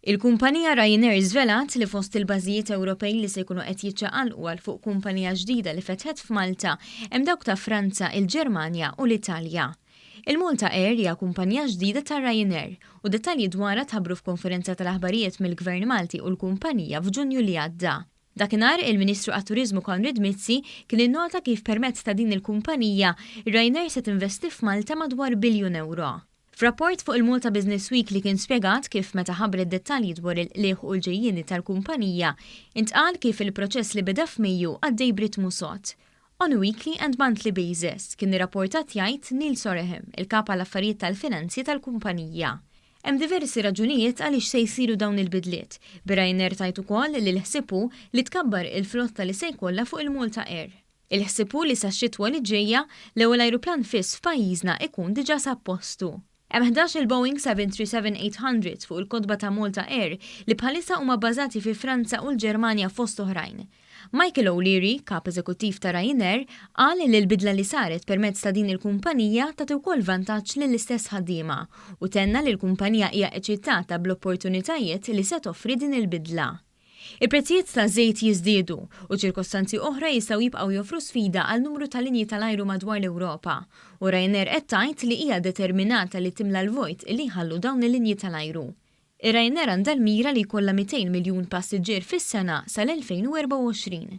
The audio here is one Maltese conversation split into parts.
Il-kumpanija Ryanair żvelat li fost il-bażijiet Ewropej li se jkunu qed jiċċaqalqu għal fuq kumpanija ġdida li fetħet f'Malta hemm dawk ta' Franza, il-Ġermanja u l-Italja. Il-Malta Air hija kumpanija ġdida ta' Ryanair u dettalji dwarha tħabbru f'konferenza tal-aħbarijiet mill-Gvern Malti u l-kumpanija f'Ġunju li għadda. Dakinhar, il-Ministru għat-Turiżmu Konrad Mizzi kien innota kif permezz ta' din il-kumpanija, Ryanair se tinvesti f'Malta madwar biljun ewro. F'rapport fuq il-Malta Business Weekly kien spjegat kif meta ħabbret dettalji dwar il-qligħ u l-ġejjieni tal-kumpanija, intqal kif il-proċess li beda f'Mejju għaddej b'ritmu sod. On a weekly and monthly basis, kien irrapportat jgħid Neil Sorehim, il-Kap għall-Affarijiet tal-Finanzi tal-kumpanija. Hemm diversi raġunijiet għaliex se jsiru dawn il-bidliet, b'Ryanair tgħid ukoll li l-ħsieb hu li tkabbar il-flotta li se jkollha fuq il-Malta Air. Il-ħsieb hu li sax-xitwa li ġejja, l-ewwel ajruplan fiss f'pajjiżna ikun diġà sab postu. Hemm 11-il Boeing 737-800 fuq il-kotba ta' Malta Air li bħalissa huma bbażati fi Franza u l-Ġermanja fost oħrajn. Michael O'Leary, Kap Eżekuttiv ta' Ryanair, qal li l-bidla li saret permezz ta' din il-kumpanija tagħti wkoll vantaġġ lill-istess ħaddiema u tenna li l-kumpanija hija eċitata bl-opportunitajiet li se toffri din il-bidla. Il-prezzijiet taż-żejt jiżdiedu, u ċirkostanzi oħra jistgħu jibqgħu joffru sfida għal numru ta' linji tal-ajru madwar l-Ewropa, u Ryanair qed tgħid li hija determinata li timla l-vojt li jħallu dawn il-linji tal-ajru. Ir-Ryanair għandha l-mira li jkollha 200 miljun passiġġier fis-sena sal-2024.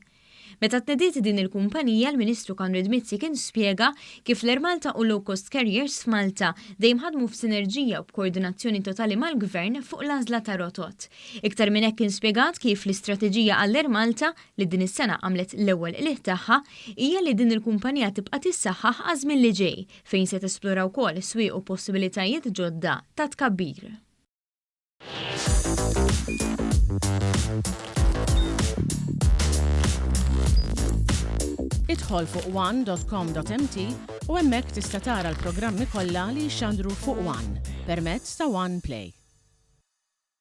Meta tnediet din il-kumpanija, l-Ministru Konrad Mizzi kien spjega kif l-Air Malta u Low Cost Carriers f'Malta dejjem ħadmu f'sinerġija u b'koordinazzjoni totali mal-Gvern fuq l-għażla ta' rotot. Iktar minn hekk kien spjegat kif l-istrateġija għall-Air Malta, li din is-sena għamlet l-ewwel qligħ tagħha, hija li din il-kumpanija tibqa' tissaħħaħ għaż-żmien li ġej, fejn se tesplora wkoll swieq u possibilitajiet ġodda ta' tkabbir. Idħol fuq one.com.mt u hemmhekk tista' tara l-programmi kollha li jixxandru fuq One permezz ta' One Play.